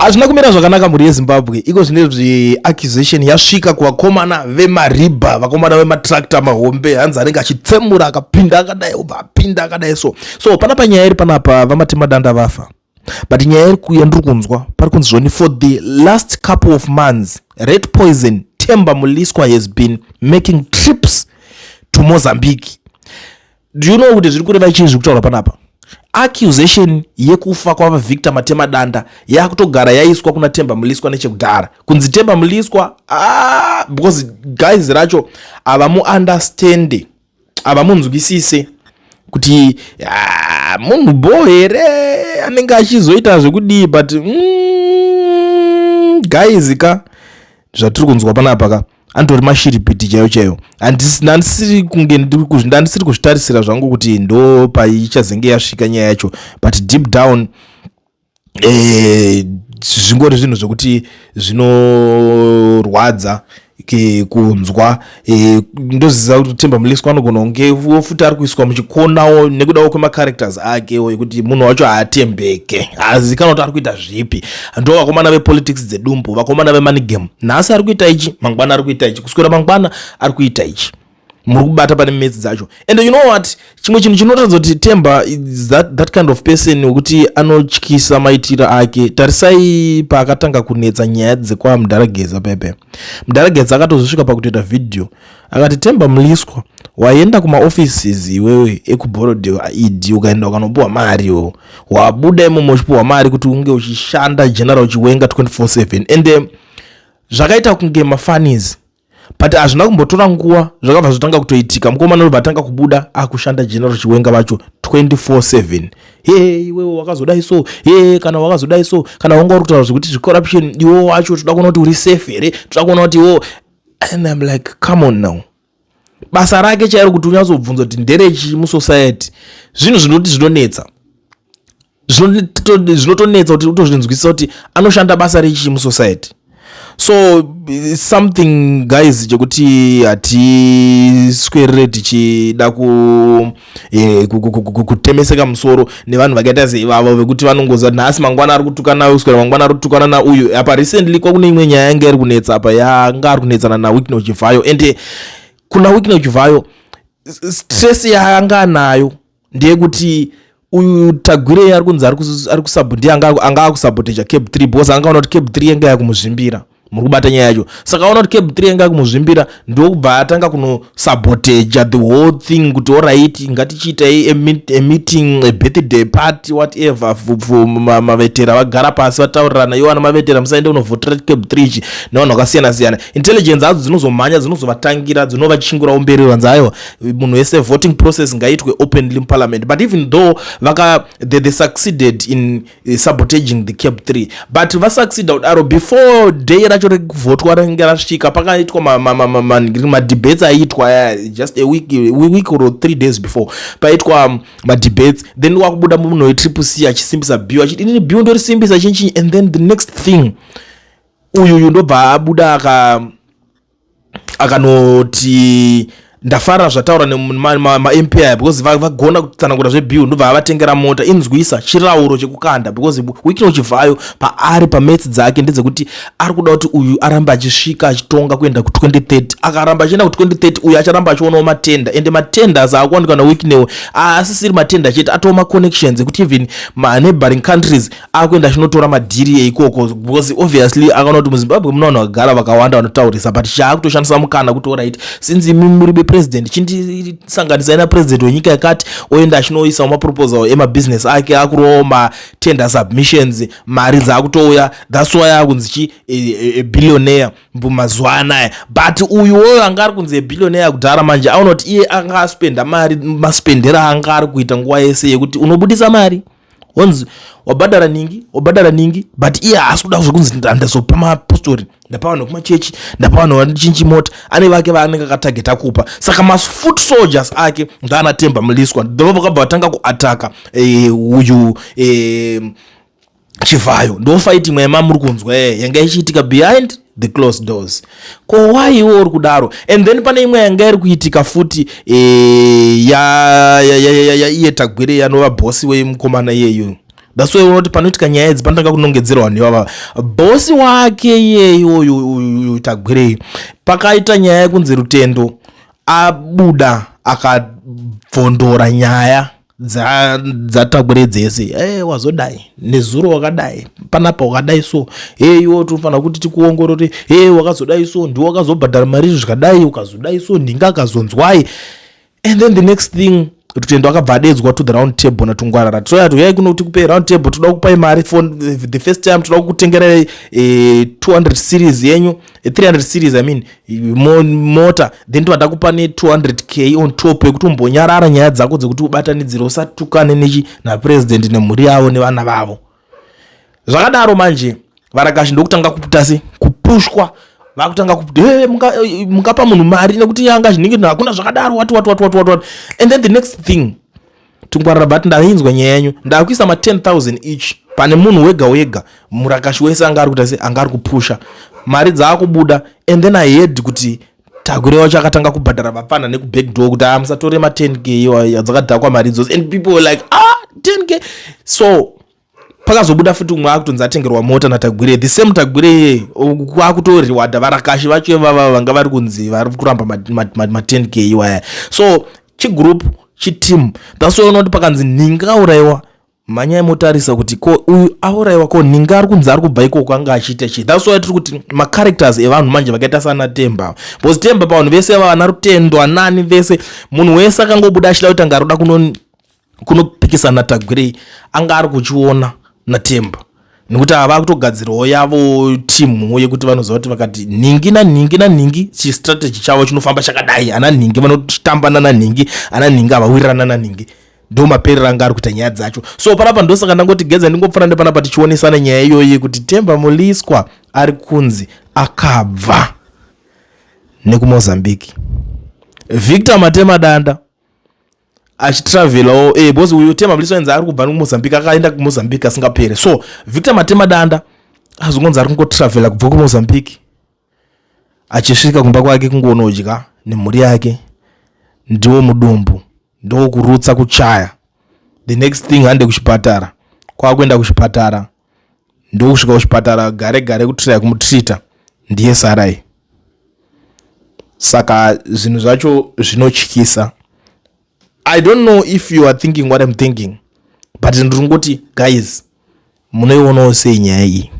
Hazvina kumira zvakanaka, mhuri yeZimbabwe. Iko zvinezvi accusation yasvika kuvakomana vemaribha, vakomana vematractor mahombe, hanzi anenge achitsemura, akapinda akadai, obva apinda akadai. So panapa nyaya iri panapa, VaMatemadanda vafa, but nyaya iri yandiri kunzwa pari kunzi zvoni for the last couple of months Rat Poison Temba Mliswa has been making trips to Mozambique. Do you know kuti zviri kureva chii zviri kutaurwa panapa? Accusation yekufa kwavaVictor Matemadanda yakutogara yaiswa kuna Temba Mliswa nechekudhara, kunzi Temba Mliswa, ah, because guys racho havamuunderstande, havamunzwisise kuti, ah, munhu bo here anenge achizoita zvekudii. But guys ka, zvatiri kunzwa panapa ka, anditori mashiripiti chaiyo chaiyo. Handisiri kunge ndandisiri kuzvitarisira zvangu kuti ndo paichazenge yasvika nyaya yacho, but deep down zvingori zvinhu zvekuti zvinorwadza kunzwa. Ndoziva kuti Temba Mliswa anogona kunge futi ari kuiswa muchikonawo nekudawo kwemacharacters akewo, ekuti munhu wacho haatembeke, haazikanwa kuti ari kuita zvipi. Ndo vakomana vepolitics dzedumbu, vakomana vemoney game. Nhasi ari kuita ichi, mangwana ari kuita ichi, kuswera mangwana ari kuita ichi. Muri kubata pane metsi dzacho. And you know what, chimwe chinhu chinoratidza kuti Temba is that kind of person wekuti anotyisa maitiro ake, tarisai paakatanga kunetsa nyaya dzekwaMudharageza pepe. Mudharageza akatozosvika pakutoita vhidhiyo akati, "Temba Mliswa, waenda kumaoffices iwewe ekuBorrowdale ed, ukaenda ukanopiwa mari iwewe, wabuda imomo uchipiwa mari kuti unge uchishanda General Chiwenga 24/7." And zvakaita kunge mafunnies, but hazvina kumbotora nguva, zvakabva zvotanga kutoitika. Mukomana unobva atanga kubuda akushanda General Chiwenga vacho 24/7. He, iwewe wakazodai so, he, kana wakazodai so, kana wanga uri kutaura zvekuti zvecorruption, iwo wacho toda kuona kuti uri safe here, toda kuona kuti iwo. And I'm like, come on now, basa rake chairo kuti unyatsobvunza kuti nderechi musociety, zvinhu zvinoti zvinonetsa, zvinotonetsa kuti utozvinzwisisa kuti anoshanda basa rechii musociety. So something, guys, chekuti hatiswerere tichida kutemeseka musoro nevanhu vakaita seivavo, vekuti vanongoziva nhasi, mangwana ari kutukana, kuswera mangwana ari kutukana nauyu. Apa recently kwakune imwe nyaya yanga iri kunetsa apa, yanga ari kunetsana naWicknell Chivayo. And kuna Wicknell Chivayo, stress yaanga nayo ndeyekuti uyu Tagwirei ari kunzi ari kusabo, ndiye anga akusaboteja CAB 3, because angaona kuti CAB 3 yanga yakumuzvimbira. Muri kubata nyaya yacho? Saka aona kuti CAB 3 yanga yakumuzvimbira, ndokubva atanga kunosaboteja the whole thing, kuti alright, ngatichiitai a meeting, a birthday party, whatever, for mavetera vagara pasi vataurirana, iwo ana mavetera, musaende kunovhotera CAB 3 ichi, nevanhu vakasiyana siyana. Intelligence hadzo dzinozomhanya, dzinozovatangira, dzinovachingurawo mberi, vanzi aiwa, munhu wese, voting process ngaitwe openly muparliament. But even though they succeeded in sabotaging the CAB 3, but vasucceeda kudaro, before day racho rekuvhotwa ringe rasvika, pakaitwa madebates aiitwa aya, just a week or 3 days before paitwa madebates. Then wakubuda munhu weTriple C achisimbisa bill, achiti, "Inini bill ndorisimbisa," chinchinyi. And then the next thing, uyuyu ndobva abuda akanoti, "Ndafara zvataura nemaMP aya, because vagona kutsanangura zvebill." Ndobva avatengera mota. Inzwisa chirauro chekukanda, because Wicknell Chivayo paari pamaths dzake ndedzekuti ari kuda kuti uyu arambe achisvika achitonga kuenda ku2030. Akaramba achienda ku2030, uyu acharamba achionawo matender, ende matenders akuwanikwa naWicknell asisiri matender chete, atoo maconnections ekuti even maneighboring countries akuenda achinotora madhiri eikoko, because obviously akaona kuti muZimbabwe muna vanhu vakagara vakawanda vanotaurisa. But chaakutoshandisa mukana kuti alright, since imi muri bepresident, chindisanganisai napresident wenyika yakati, oenda achinoisawo maproposal emabhizinesi ake, akurowo matender submissions, mari dzaakutouya. That's why akunzi chi a billionaire mazuva anaya. But uyu woyo anga ari kunzi abillionaire kudhara, manje aona kuti iye anga aspenda mari, maspendero anga ari kuita nguva yese yekuti unobudisa mari, wanzi wabhadhara ningi, wabhadhara ningi, but iye haasi kuda zvekunzi ndazopa mapostori, ndapa vanhu vekumachechi, ndapa vanhu vachinchi mota. Ane vake vaanenge akatageta kupa. Saka mafoot soldiers ake ndaana Temba Mliswa, ndo vakabva vatanga kuataka uyu Chivayo. Ndo fight imwe yamamuri kunzwa yanga ichiitika behind the closed doors. Ko why iwe uri kudaro? And then pane imwe yanga iri kuitika futi ya iye Tagwirei, anova bhosi wemukomana iyeyu. That's why unoti panoitika nyaya idzi panotanga kunongedzerwa vanhu ivava. Bosi wake iyeyi uyu Tagwirei, pakaita nyaya yekunzi Rutendo abuda akabvondora nyaya dzaTagwirei dzese. Hey, wazodai nezuro, wakadai panapa, wakadai, so hey, iwo tinofanira kuti tikuongorore. Hey, wakazodai, so ndiwo wakazobhadhara mari, zvikadai, ukazodai, so ndinga akazonzwai. And then the next thing, Rutendo akabva adedzwa to the round table naTungwarara. Toyati, "Uyai kuno tikupe round table, toda kupai mari for the first time, toda kukutengerai 200 series yenyu, 300 series, I mean, mota, then toda kupa ne200K on top yekuti umbonyarara nyaya dzako dzekuti ubatanidzire, usatukane nechi napresident nemhuri yavo nevana vavo." Zvakadaro manje varakashi ndokutanga kuita se kupushwa, vakutanga kuti, "Hey, mungapa munhu mari nekuti yanga zvinenge hakuna zvakadaro," wati wati wati wati wati. And then the next thing, Tungwarara, but ndainzwa nyaya yenyu, ndakuisa ma10 000 each pane munhu wega wega. Murakashi wese anga ari kuita se anga ari kupusha mari dzaakubuda. And then I heard kuti Tagwirei wacho akatanga kubhadhara vapfana nekubackdoor kuti, "Ah, musatore ma10K, dzakadhakwa mari idzodzo." And people were like, "Ah, 10K." So pakazobuda futi umwe akutonzi atengerwa mota naTagwirei, the same Tagwirei, kwakutoriwadha varakashi vacho ivava vanga vari kunzi vari kuramba ma10K iwaya. So chigroup, chiteam. That's why unoti pakanzi nhinga aurayiwa, mhanyai motarisa kuti ko uyu aurayiwa, ko nhinga ari kunzi ari kubva ikoko anga achiita chii. That's why tiri kuti macharacters evanhu manje vakaita sana Temba, because Temba pavanhu vese vana Rutendo anani vese, munhu wese akangobuda achida kuti anga aroda kunopikisana naTagwirei, anga ari kuchiona naTemba, nekuti ava kutogadzirawo yavo timu yekuti vanoziva kuti vakati nhingi nanhingi nanhingi, chistrategy chavo chinofamba chakadai. Ana nhingi vanotamba nananhingi, ana nhingi havawirirana nanhingi. Ndo maperero anga ari kuita nyaya dzacho. So panapa ndosaka ndangoti geza ndingopfana nepanapa tichionesana nyaya iyoyi kuti Temba Mliswa ari kunzi akabva nekuMozambique, Victor Matemadanda achitravelawo, because uyu Temba Mliswa ainzi ari kubva nekuMozambique, akaenda kuMozambique asingapere. So Victor Matemadanda azongonzi ari kungotravela kubva kuMozambique achisvika kumba kwake kungonodya nemhuri yake, ndiwo mudumbu, ndokurutsa, kuchaya. The next thing, hande kuchipatara. Kwakuenda kuchipatara, ndokusvika kuchipatara gare gare kutraya kumutrita, ndiye sarai. Saka zvinhu zvacho zvinotyisa. I don't know if you are thinking what I'm thinking, but ndiri kungoti guys, munoionawo sei nyaya iyi?